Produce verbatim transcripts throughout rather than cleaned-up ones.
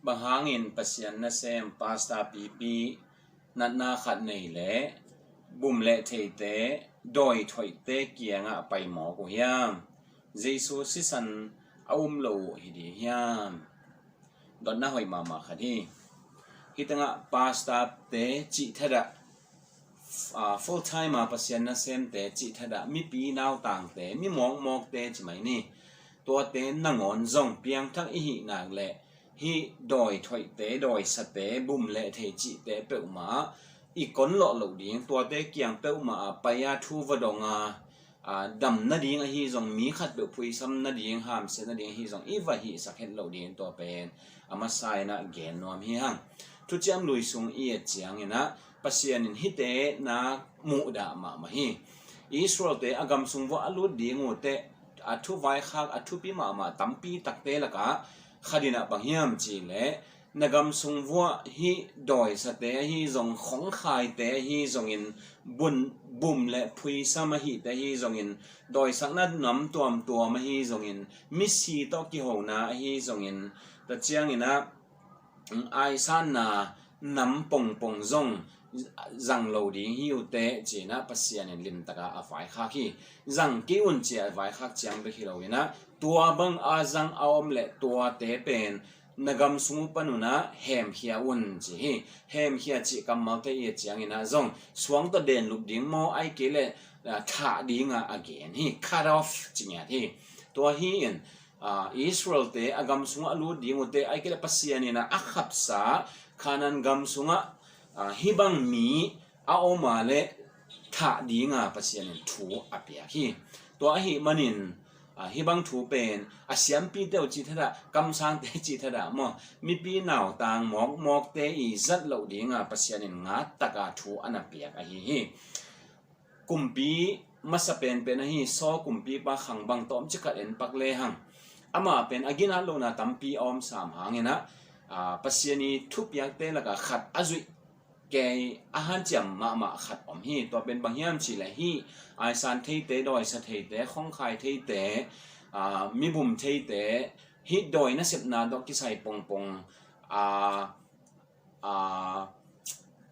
Bang hangin Pasian nasem pastor pipi natna khat nei le bum le theite, dawi thoihte kiangah pai mawk uh hiam? Jesu sisan a um lo uh hi ding hiam? Dotna hoih mahmah khat hi. Hih tengah pastorte cih thadah, ah, full time a Pasian nasemte cih thadah, mipi nautangte, mi mawkmawkte ci mai ni. Tuate nangawn zong piangthak i hih nak leh hih dawi thoihte, dawisate, bum le thei cihte peuhmah i kon lawh loh ding, tuate kiang peuhmah ah pai a thu va dong a, aa, dam nading ahi zong, mi khatpeuh phuisam nading, hamsia nading ahi zong i va hihsak het loh dingin tua pen a masa in ah gen nuam hi hang. Thuciam Lui sung i et ciangin ah Pasian in hihte na muhdah mahmah hi. Israelte a gam sung vuah a lut ding uh teh a thuvaikhak, a thupi mahmah tampi takte lakah khat in ah bang hiam cih leh, na gam sung vuah hih dawisate ahi zong, khongkhaite ahi zongin, bum le phuisam ahihte ahi zongin, dawisakna nam tuamtuam ahi zongin, misi tawh kihona ahi zongin, tua ciangin ah aisanna nam pongpong zong zang lo ding hi uh teh ci-in ah Pasian in limtak a a vaikhak hi. Zang kei un ci a vaikhak ciang bek hi lo in ah, tua bang a zang a om leh tuate pen na gam sung uh pan un ah hemkhia un ci hi. Hemkhia cih kammalte i et ciangin ah zong suang tawh denlup ding maw, ahih kei leh, ah, thah ding a a gen hi. Cut off ci ngiat hi. Tua hi in, ah, Israelte a gam sungah a lut ding uh teh, ahih kei leh Pasian in ah a khapsa Kanaan gam sungah, ah, hih bang mi a om a leh thah ding a Pasian in thu a piak hi. Tua ahih manin, ah, hih bang thu pen a siampite uh cih thadah, kamsangte cih thadah maw, mipi nautang mawkmawkte i zat loh ding a Pasian in ngat tak a thu a na piak ahi hi. Kumpi masa penpen ahi Saul kumpipa khang bang tawmcik khat en pak lehang, amah pen a ginat lohna tampi a om sam hangin ah, ah, Pasian i thupiakte lakah khat a zuih kei a hanciam mahmah khat om hi. Tua pen bang hiam cih leh hih aisan theite, dawisa theite, khongkhai theite, aa, mibum theite, hih dawi nasepna tawh kisai pongpong, aa, aa,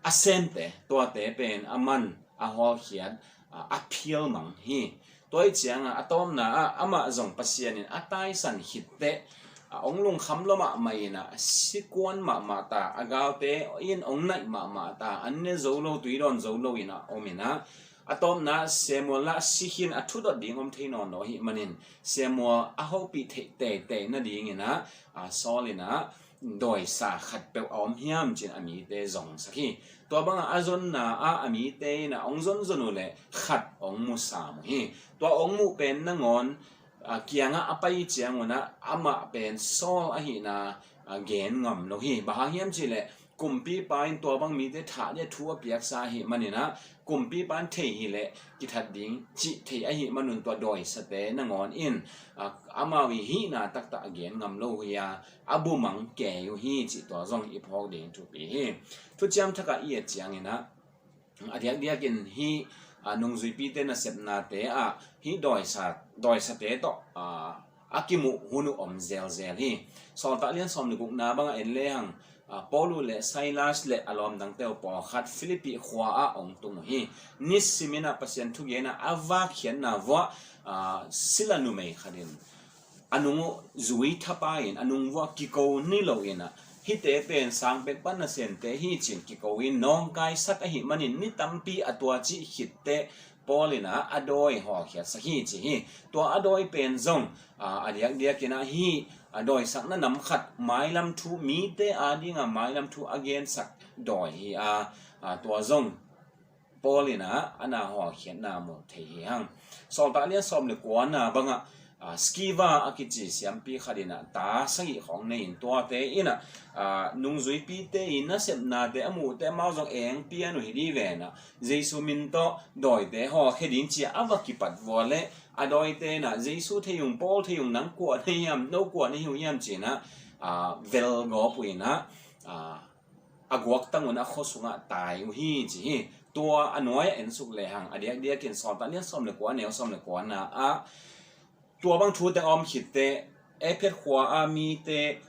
a semte, tuate pen a man, a hawlkhiat, aa, a phial mang hi. Tua ih ciangah a tawpna ah amah zong Pasian in a taisan khit teh, a hong lungkham lua mahmah in ah, sikuan mahmah ta, a galte in hong naih mahmah ta, an ne zo lo, tui dawn zo lo in ah om in ah, a tawpna ah Samuel lah si khin a thudot ding om thei nawn lo ahih manin, Samuel a hopih theih teitei nadingin ah, a, Saul in ah dawisa khatpeuh a om hiam ci-in a mite zongsak hi. Tua bangah a zonna ah a mite in ah hong zonzon uh leh khat hong mu sam uh hi. Tua hong muh pen nangawn, a, kiangah a pai ciangun ah amah pen Saul ahihna, a, gen ngam lo hi. Bang hang hiam cih leh kumpipa in tua bang mite thah ding a thu a piaksa ahih manin ah, kumpipa in thei hi leh kithat ding cih thei ahih manun tua dawisate nangawn in, a, amau i hihna taktak a gen ngam lo uh hi a, a bumang kei uh hi cih tua zong i phawk ding thupi hi. Thuciam Thak ah i et ciangin ah, a diakdiakin hih, a, nungzuipite nasepnate ah hih dawisa, dawisate tawh, a, a kimuh hun uh om zelzel hi. Sawltak lian sawm le gukna bangah en lehang, a, Paul uh le Silas le a lawmdangte uh pawlkhat Philippi khua ah hong tung uh hi. Nisimin ah Pasian thugen ah a vakkhiatna vuah, a, sila numei khat in a nung uh zui thapai in, a nung vuah kiko ni lo in ah, hihte pen sang pek pan nasemte hi ci-in kiko in nawngkaisak ahih manin ni tampi a tua cih khit teh Paul in ah a dawi hawlkhiatsak hi ci hi. Tua a dawi pen zong, a, a diakdiakin ah hih, a, dawisakna nam khat mailam thu, mite ading a mailam thu a gensak dawi hi a, a, tua zong Paul in ah a na hawlkhiatna mu thei hi hang. Sawltak lian sawm le kuana bangah, a, Skiva a kici siampi khat in ah ta sagih khawng nei in, tuate in ah, a, nungzuipite i nasepnate a muh teh amau zong eng pian uh hi dih ven ah, Jesu min tawh dawite hawlkhia ding ci-a a va kipat vua leh a dawite in ah, Jesu thei ung, Paul thei ung, nang kua na hi hiam, no kua na hi uh hiam ci-in ah, a, velgawp uh in ah, a, a guaktang un a khua sungah tai uh hi ci hi. Tua a nuai a ensuk lehang, a diakdiakin Sawltak lian sawm le kua, neu sawm le kuana ah tua bang thute a om khit teh Efesa khua a mite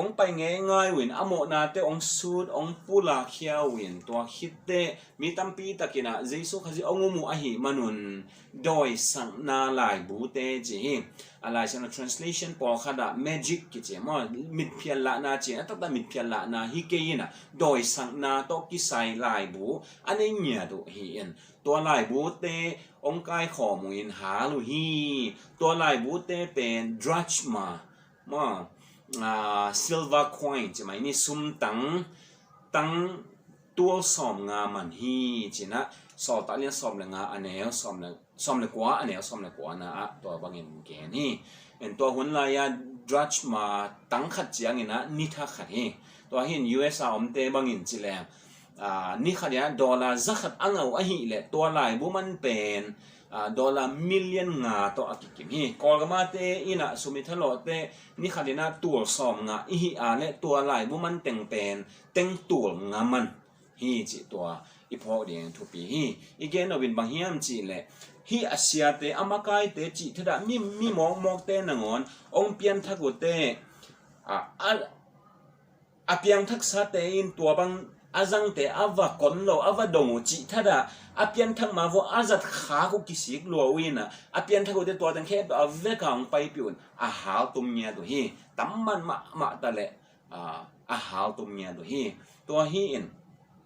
hong pai ngeingai uh in, a mawhnate hong sut, hong pulakkhia uh in, tua khit teh mi tampi takin ah Jesu Khazih hong um uh ahih manun dawisakna laibute ci hi. A Lai Siangtho translation pawlkhat ah magic kici maw, mitphial lahna ci, a taktak mitphial lahna hi kei in ah, dawisakna tawh kisai laibu a nei ngiat uh hi in, tua laibute hong kaikhawm uh in hal uh hi. Tua laibute pen drachma maw, ah, silver coin ci mai ni, sum tang, tang tul sawmnga man hi ci-in ah, Sawltak lian sawm le nga a neu sawm le, sawm le kua a neu sawm le kua na ah tua bangin gen hi. En, tua hun lai-a drachma tang khat ciangin ah ni tha khat hi. Tua hi in U S a omte bangin ci leng, ah, ni khat in ah dollar za khat a ngah uh ahih leh tua laibu man pen, ah, dollar million nga tawh a kikim hi. Kawlgamate in ah sum i thalawhte ni khat in ah tul sawmnga i hih a leh tua laibu man teng pen teng tul nga man hi cih tua i phawk ding thupi hi. I gen nop in bang hiam cih leh, hih a siate, a makaite cih thadah mi, mi mawkmawkte nangawn hong pianthak uh teh, a, a, a piangthaksate in tua bang a zangte a va kon lo, a va dong uh cih thadah, a pianthak ma vua a zat khak uh kisik lua uh in ah, a pianthak uh teh tua teng khempeuh a vek a hong paipih un a haltum ngiat uh hi. Tam man mahmah ta leh, ah, a haltum ngiat uh hi. Tua hi in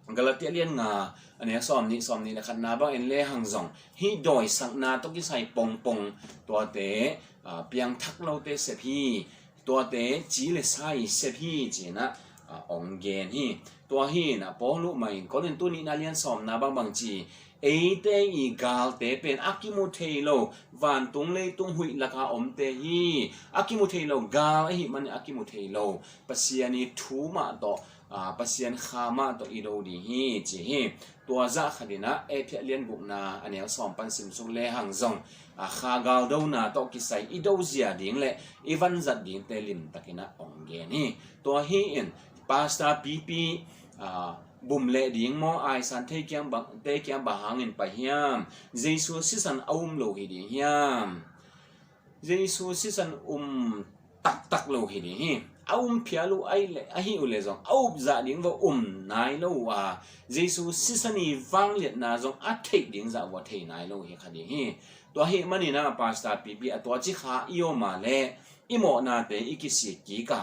Galatia lian nga a neu sawmnih, sawmnih le khatna bangin lehang zong hih dawisakna tawh kisai pongpong tuate, ah, piangthak lote sep hi. Tuate ci le sa i sep hi ci-in ah, ah, hong gen hi. Tua hi in ah Paul uh mah in Korintu nihna lian sawmna bangbang ci, eite i galte pen a kimu thei lo, vantung leitung huih laka omte hi. A kimu thei lo gal ahih manin a kimu thei lo Pasian i thu mah tawh, ah, Pasian kha mah tawh i do ding hi ci hi. Tua zah khat in ah Efesa lian gukna a neu sawm pan simsuk lehang zong, ah, kha galdona tawh kisai i dozia ding le i vanzat dingte limtakin ah hong gen hi. Tua hi in Pastor pipi, ah, bum leh ding maw, aisan thei kiang bang, te kiang bang hangin pai hiam? Jesu sisan a um lo hi ding hiam? Jesu sisan um taktak lo hi ding hi. A um phial uh ahi le, ahi uh le zong a up zah ding va um nai lo uh a, Jesu sisan i vangliatna zong a theih ding zah va thei nai lo hi kha ding hi. Tua ahih manin ah Pastor pipi a tua ci kha i om a le i mawhnate i kisik kik a,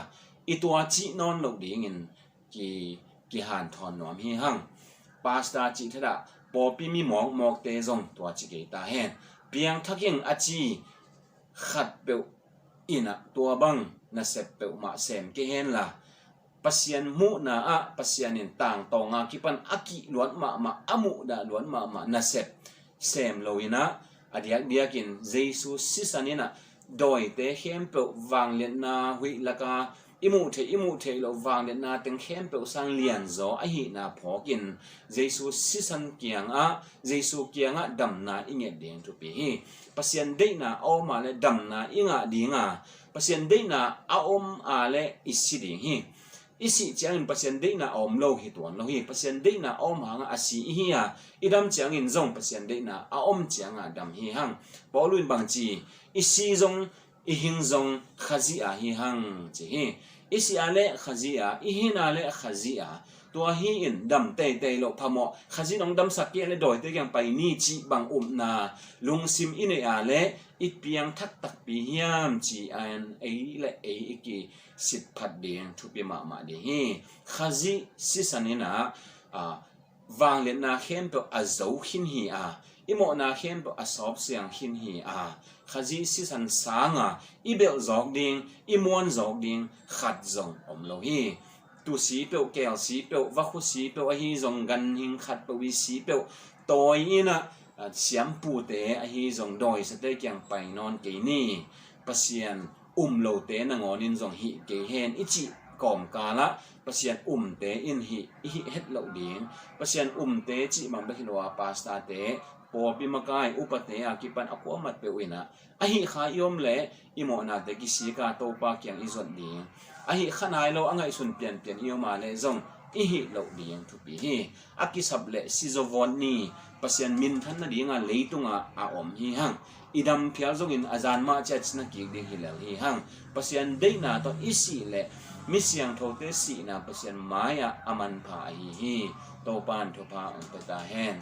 i tua cih nawn loh dingin ki, kihanthawn nuam hi hang. Pastor cih thadah pawlpi mi mawkmawkte zong tua ci kei ta hen. Piangthak ing a ci khatpeuh in ah tua bang nasep peuhmah sem kei hen la, Pasian muhna ah Pasian in tangtawnga kipan a kihluat mahmah, a muhdah luat mahmah nasep sem lo in ah, a diakdiakin Jesu sisan in ah dawite khempeuh, vangliatna huih laka i muh theih, i muh theih loh vangliatna teng khempeuh sang lianzaw ahihna phawkin Jesu sisan kiangah, Jesu kiangah damna i nget ding thupi hi. Pasian deihna a om a le damna i ngah ding a, Pasian deihna a om a le i si ding hi. I sih ciangin Pasian deihna a om lo hi tuan lo hi. Pasian deihna a om hangah a si i hi a, i dam ciangin zong Pasian deihna a om ciangah dam hi hang. Paul in bang ci, i si zong, i hing zong Khazih a hi hang ci hi. I si a le Khazih a, i hin a le Khazih a. Tua hi in dam teitei loh phamawh, Khazih nong damsak kei a le dawite kiang pai ni cih bang upna lungsim i neih a le i piangthak takpi hiam ci a, ei le ei i ki sitphat ding thupi mahmah ding hi. Khazih sisan in ah, ah, vangliatna khempeuh a zo khin hi a, i mawhna khempeuh a sawpsiang khin hi a, Khazih sisan sanga i belh zawk ding, i muan zawk ding khat zong om lo hi. Tusi peuh, kelsi peuh, vakhusi peuh ahi zong, ganhing khat peuh, i si peuh tawi in ah, ah, siampute ahi zong dawisate kiang pai nawn kei ni. Pasian um lote nangawn in zong hih kei hen i cih kawmkal ah Pasian umte in hih i hih het loh ding. Pasian umte cih bang bek hi lo a, pastorte, pawlpi makai, upate a kipan a kuamat peuh in ah, a hih kha i om le i mawhnate kisik a Topa kiang i zot ding. A hih kha nai lo a ngaihsun pianpian i om a le zong i hih loh ding thupi hi. A kisap le si zo vawt ni, Pasian minthan nadinga leitungah a om hi hang. I dam phial zongin a zan mah ciat cina kik ding hi lel hi hang. Pasian deihna tawh i sih le Mi siangthote sihna Pasian mai-ah a manpha ahi hi. Topa'n thupha hong pia ta hen.